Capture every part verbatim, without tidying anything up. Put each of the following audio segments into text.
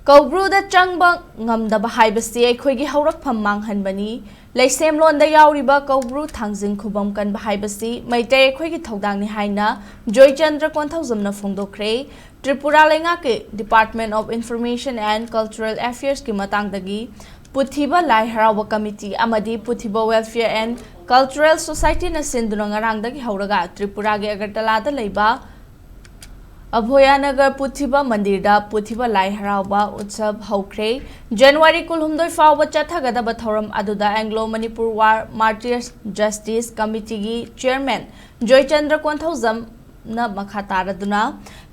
ꯀꯧꯕ꯭ꯔꯨꯗ ꯆꯪꯕ ꯉꯝꯗꯕ ꯍꯥꯏꯕꯁꯤ ꯑꯩꯈꯣꯏꯒꯤ ꯍꯧꯔꯛꯐꯝ ꯃꯥꯡꯍꯟꯕꯅꯤ꯫ ꯂꯩꯁꯦꯝꯂꯣꯟꯗ ꯌꯥꯎꯔꯤꯕ ꯀꯧꯕ꯭ꯔꯨ ꯊꯥꯡꯖꯤꯡ ꯈꯨꯕꯝ ꯀꯟꯕ ꯍꯥꯏꯕꯁꯤ ꯃꯩꯇꯩ ꯑꯩꯈꯣꯏꯒꯤ ꯊꯧꯗꯥꯡꯅꯤ ꯍꯥꯏꯅ ꯖꯣꯏꯆꯟꯗ꯭ꯔ ꯀꯣꯟꯊꯧꯖꯝꯅ ꯐꯣꯡꯗꯣꯛꯈ꯭ꯔꯦ꯫ ꯇ꯭ꯔꯤꯄꯨꯔꯥ ꯂꯩꯉꯥꯛꯀꯤ Department of Information and Cultural Affairsꯀꯤ ꯃꯇꯥꯡꯗꯒꯤ ꯄꯨꯊꯤꯕ ꯂꯥꯏ ꯍꯔꯥꯎꯕ ꯀꯃꯤꯇꯤ ꯑꯃꯗꯤ ꯄꯨꯊꯤꯕ Welfare and Cultural Societyꯅ ꯁꯤꯟꯗꯨꯅ ꯉꯔꯥꯡꯗꯒꯤ ꯍꯧꯔꯒ ꯇ꯭ꯔꯤꯄꯨꯔꯥꯒꯤ ꯑꯒꯔꯇꯂꯥꯗ ꯂꯩꯕ ꯑꯚꯣꯌꯥꯅꯒꯔ ꯄꯨꯊꯤꯕ ꯃꯟꯗꯤꯔꯗ ꯄꯨꯊꯤꯕ ꯂꯥꯏ ꯍꯔꯥꯎꯕ ꯎꯠꯁꯕ ꯍꯧꯈ꯭ꯔꯦ꯫ ꯖꯅꯋꯥꯔꯤ ꯀꯨꯟꯍꯨꯝꯗꯣꯏ ꯐꯥꯎꯕ ꯆꯠꯊꯒꯗꯕ ꯊꯧꯔꯝ ꯑꯗꯨꯗ Anglo Manipur War Martyrs Justice Committeeꯒꯤ Chairman Joychandra ꯀꯣꯟꯊꯧꯖꯝꯅ ꯃꯈꯥ ꯇꯥꯔꯗꯨꯅ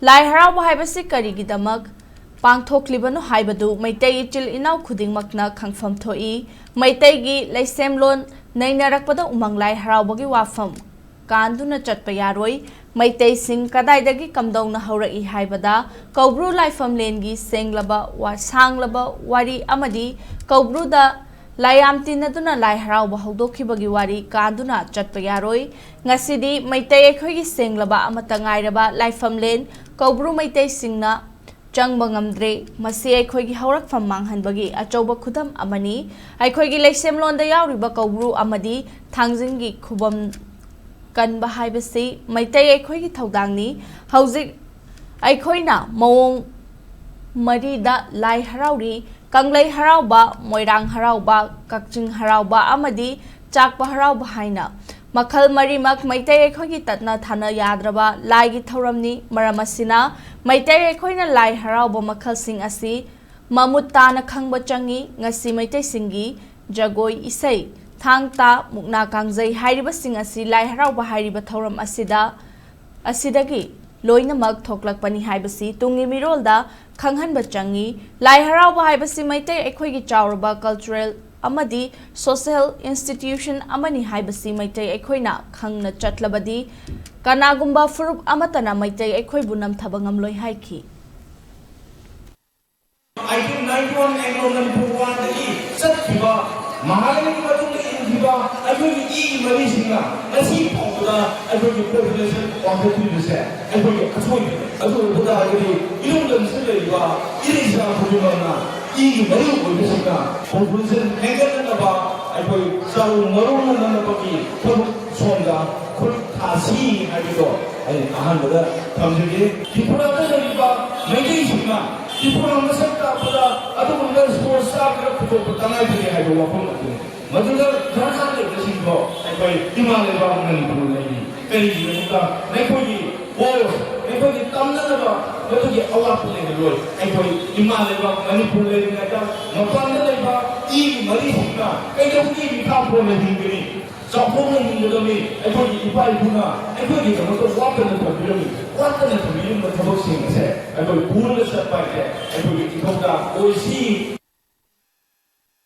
ꯂꯥꯏ ꯍꯔꯥꯎꯕ ꯍꯥꯏꯕꯁꯤ ꯀꯔꯤꯒꯤꯗꯃꯛ ꯄꯥꯡꯊꯣꯛꯂꯤꯕꯅꯣ ꯍꯥꯏꯕꯗꯨ ꯃꯩꯇꯩ ꯏꯆꯤꯜ ꯏꯅꯥꯎ ꯈꯨꯗꯤꯡꯃꯛꯅ ꯈꯪꯐꯝ ꯊꯣꯛꯏ꯫ ꯃꯩꯇꯩꯒꯤ ꯂꯩꯁꯦꯝꯂꯣꯟ ꯅꯩꯅꯔꯛꯄꯗ ꯎꯃꯪ ꯂꯥꯏ ꯍꯔꯥꯎꯕꯒꯤ ꯋꯥꯐꯝ ꯀꯥꯟꯗꯨꯅ ꯆꯠꯄ ꯌꯥꯔꯣꯏ꯫ ꯃꯩꯇꯩꯁꯤꯡ ꯀꯗꯥꯏꯗꯒꯤ ꯀꯝꯗꯧꯅ ꯍꯧꯔꯛꯏ ꯍꯥꯏꯕꯗ ꯀꯧꯕ꯭ꯔꯨ ꯂꯥꯏꯐꯝꯂꯦꯟꯒꯤ ꯁꯦꯡꯂꯕ ꯋꯥ-, ꯁꯥꯡꯂꯕ ꯋꯥꯔꯤ ꯑꯃꯗꯤ ꯀꯧꯕ꯭ꯔꯨꯗ ꯂꯥꯏꯌꯥꯝ ꯇꯤꯟꯅꯗꯨꯅ ꯂꯥꯏ ꯍꯔꯥꯎꯕ ꯍꯧꯗꯣꯛꯈꯤꯕꯒꯤ ꯋꯥꯔꯤ ꯀꯥꯟꯗꯨꯅ ꯆꯠꯄ ꯌꯥꯔꯣꯏ꯫ ꯉꯁꯤꯗꯤ ꯃꯩꯇꯩ ꯑꯩꯈꯣꯏꯒꯤ ꯁꯦꯡꯂꯕ ꯑꯃꯠꯇ ꯉꯥꯏꯔꯕ ꯂꯥꯏꯐꯝꯂꯦꯟ ꯀꯧꯕ꯭ꯔꯨ ꯃꯩꯇꯩꯁꯤꯡꯅ ꯆꯪꯕ ꯉꯝꯗ꯭ꯔꯦ꯫ ꯃꯁꯤ ꯑꯩꯈꯣꯏꯒꯤ ꯍꯧꯔꯛꯐꯝ ꯃꯥꯡꯍꯟꯕꯒꯤ ꯑꯆꯧꯕ ꯈꯨꯗꯝ ꯑꯃꯅꯤ꯫ ꯑꯩꯈꯣꯏꯒꯤ ꯂꯩꯁꯦꯝꯂꯣꯟꯗ ꯌꯥꯎꯔꯤꯕ ꯀꯧꯕ꯭ꯔꯨ ꯑꯃꯗꯤ ꯊꯥꯡꯖꯤꯡꯒꯤ ꯈꯨꯕꯝ ꯀꯟꯕ ꯍꯥꯏꯕꯁꯤ ꯃꯩꯇꯩ ꯑꯩꯈꯣꯏꯒꯤ ꯊꯧꯗꯥꯡꯅꯤ꯫ ꯍꯧꯖꯤꯛ ꯑꯩꯈꯣꯏꯅ ꯃꯑꯣꯡ ꯃꯔꯤꯗ ꯂꯥꯏ ꯍꯔꯥꯎꯔꯤ: ꯀꯪꯂꯩ ꯍꯔꯥꯎꯕ, ꯃꯣꯏꯔꯥꯡ ꯍꯔꯥꯎꯕ, ꯀꯛꯆꯤꯡ ꯍꯔꯥꯎꯕ ꯑꯃꯗꯤ ꯆꯥꯛꯄ ꯍꯔꯥꯎꯕ ꯍꯥꯏꯅ꯫ ꯃꯈꯜ ꯃꯔꯤꯃꯛ ꯃꯩꯇꯩ ꯑꯩꯈꯣꯏꯒꯤ ꯇꯠꯅ ꯊꯥꯅ ꯌꯥꯗ꯭ꯔꯕ ꯂꯥꯏꯒꯤ ꯊꯧꯔꯝꯅꯤ꯫ ꯃꯔꯝ ꯑꯁꯤꯅ ꯃꯩꯇꯩ ꯑꯩꯈꯣꯏꯅ ꯂꯥꯏ ꯍꯔꯥꯎꯕ ꯃꯈꯜꯁꯤꯡ ꯑꯁꯤ ꯃꯃꯨꯠ ꯇꯥꯅ ꯈꯪꯕ ꯆꯪꯏ꯫ ꯉꯁꯤ ꯃꯩꯇꯩꯁꯤꯡꯒꯤ ꯖꯒꯣꯏ, ꯏꯁꯩ, ꯊꯥꯡ ꯇꯥ, ꯃꯨꯛꯅꯥ ꯀꯥꯡꯖꯩ ꯍꯥꯏꯔꯤꯕꯁꯤꯡ ꯑꯁꯤ ꯂꯥꯏ ꯍꯔꯥꯎꯕ ꯍꯥꯏꯔꯤꯕ ꯊꯧꯔꯝ ꯑꯁꯤꯗ, ꯑꯁꯤꯗꯒꯤ ꯂꯣꯏꯅꯃꯛ ꯊꯣꯛꯂꯛꯄꯅꯤ ꯍꯥꯏꯕꯁꯤ ꯇꯨꯡꯒꯤ ꯃꯤꯔꯣꯜꯗ ꯈꯪꯍꯟꯕ ꯆꯪꯏ꯫ ꯂꯥꯏ ꯍꯔꯥꯎꯕ ꯍꯥꯏꯕꯁꯤ ꯃꯩꯇꯩ ꯑꯩꯈꯣꯏꯒꯤ ꯆꯥꯎꯔꯕ cultural ꯑꯃꯗꯤ social institution ꯑꯃꯅꯤ ꯍꯥꯏꯕꯁꯤ ꯃꯩꯇꯩ ꯑꯩꯈꯣꯏꯅ ꯈꯪꯅ ꯆꯠꯂꯕꯗꯤ ꯀꯅꯥꯒꯨꯝꯕ ꯐꯨꯔꯨꯞ ꯑꯃꯠꯇꯅ ꯃꯩꯇꯩ ꯑꯩꯈꯣꯏꯕꯨ ꯅꯝꯊꯕ ꯉꯝꯂꯣꯏ ꯍꯥꯏꯈꯤ꯫ Eighteen ninety one Anglo Manipur Warꯗꯒꯤ ꯆꯠꯈꯤꯕ ꯃꯍꯥꯔꯥꯅꯤꯒꯤ ꯃꯇꯨꯡꯗ ꯂꯩꯔꯤꯕ ꯑꯩꯈꯣꯏꯒꯤ ꯏꯒꯤ ꯃꯔꯤꯁꯤꯡꯅ ꯉꯁꯤ ꯐꯥꯎꯕꯗ ꯑꯩꯈꯣꯏꯒꯤ ꯄꯣꯄꯨꯂꯦꯁꯟ ꯋꯥꯡꯈꯠꯄꯤꯕꯁꯦ ꯑꯩꯈꯣꯏꯒꯤ ꯑꯁꯣꯏꯕꯅꯤ꯫ ꯑꯗꯨ ꯑꯣꯏꯕ ꯇꯥꯔꯒꯗꯤ ꯏꯔꯝꯗꯝꯁꯤꯗ ꯂꯩꯔꯤꯕ ꯏꯔꯩꯆꯥ ꯈꯨꯗꯤꯡꯃꯛꯅ ꯏꯒꯤ ꯃꯔꯤ ꯑꯣꯏꯕꯁꯤꯡꯅ ꯄꯣꯄꯨꯂꯦꯁꯟ ꯍꯦꯟꯒꯠꯅꯅꯕ ꯑꯩꯈꯣꯏ ꯆꯥꯔꯨ ꯃꯔꯨꯅꯅꯕꯒꯤ ꯊꯕꯛ ꯁꯣꯝꯗ ꯈꯨꯠ ꯊꯥꯁꯤ ꯍꯥꯏꯕꯗꯣ ꯑꯩ ꯑꯍꯥꯟꯕꯗ ꯊꯝꯖꯒꯦ꯫ ꯇ꯭ꯔꯤꯄꯨꯔꯥꯗ ꯂꯩꯔꯤꯕ ꯃꯩꯇꯩꯁꯤꯡꯅ ꯇ꯭ꯔꯤꯄꯨꯔꯥ ꯃꯁꯛ ꯇꯥꯛꯄꯗ ꯑꯗꯨꯒꯨꯝꯕ ꯁ꯭ꯄꯣꯔꯠꯁ ꯁ꯭ꯇꯥꯔ ꯈꯔ ꯄꯨꯊꯣꯛꯄ ꯇꯉꯥꯏ ꯐꯗꯦ ꯍꯥꯏꯕ ꯋꯥꯐꯝ ꯑꯗꯨꯅꯤ꯫ ꯃꯗꯨꯗ ꯗꯔꯀꯥꯔ ꯂꯩꯕꯁꯤꯡꯗꯣ ꯑꯩꯈꯣꯏ ꯏꯃꯥ ꯂꯩꯕꯥꯛ ꯃꯅꯤꯄꯨꯔ ꯂꯩꯔꯤ꯫ ꯀꯔꯤꯒꯤꯗꯃꯛꯇ ꯅꯈꯣꯏꯒꯤ ꯀꯣꯔꯁ, ꯅꯈꯣꯏꯒꯤ ꯇꯝꯅꯅꯕ ꯃꯗꯨꯒꯤ ꯑꯋꯥꯠꯄ ꯂꯩꯔꯔꯣꯏ꯫ ꯑꯩꯈꯣꯏ ꯏꯃꯥ ꯂꯩꯕꯥꯛ ꯃꯅꯤꯄꯨꯔ ꯂꯩꯔꯤꯉꯩꯗ ꯃꯄꯥꯟꯗ ꯂꯩꯕ ꯏꯒꯤ ꯃꯔꯤꯁꯤꯡꯅ ꯀꯩꯗꯧꯉꯩ ꯃꯤꯈꯥ ꯄꯣꯟꯅ ꯍꯤꯡꯒꯅꯤ? ꯆꯥꯎꯊꯣꯛꯅ ꯍꯤꯡꯒꯗꯕꯅꯤ꯫ ꯑꯩꯈꯣꯏꯒꯤ ꯏꯄꯥ ꯏꯄꯨꯅ ꯑꯩꯈꯣꯏꯒꯤꯗꯃꯛꯇ ꯋꯥꯠꯇꯅ ꯊꯝꯕꯤꯔꯝꯃꯤ꯫ ꯋꯥꯠꯇꯅ ꯊꯝꯕꯤꯔꯝꯕ ꯊꯕꯛꯁꯤꯡ ꯑꯁꯦ ꯑꯩꯈꯣꯏ ꯄꯨꯔꯒ ꯆꯠꯄ ꯍꯥꯏꯁꯦ ꯑꯩꯈꯣꯏꯒꯤ ꯏꯊꯧꯗꯥꯡ ꯑꯣꯏꯁꯤ꯫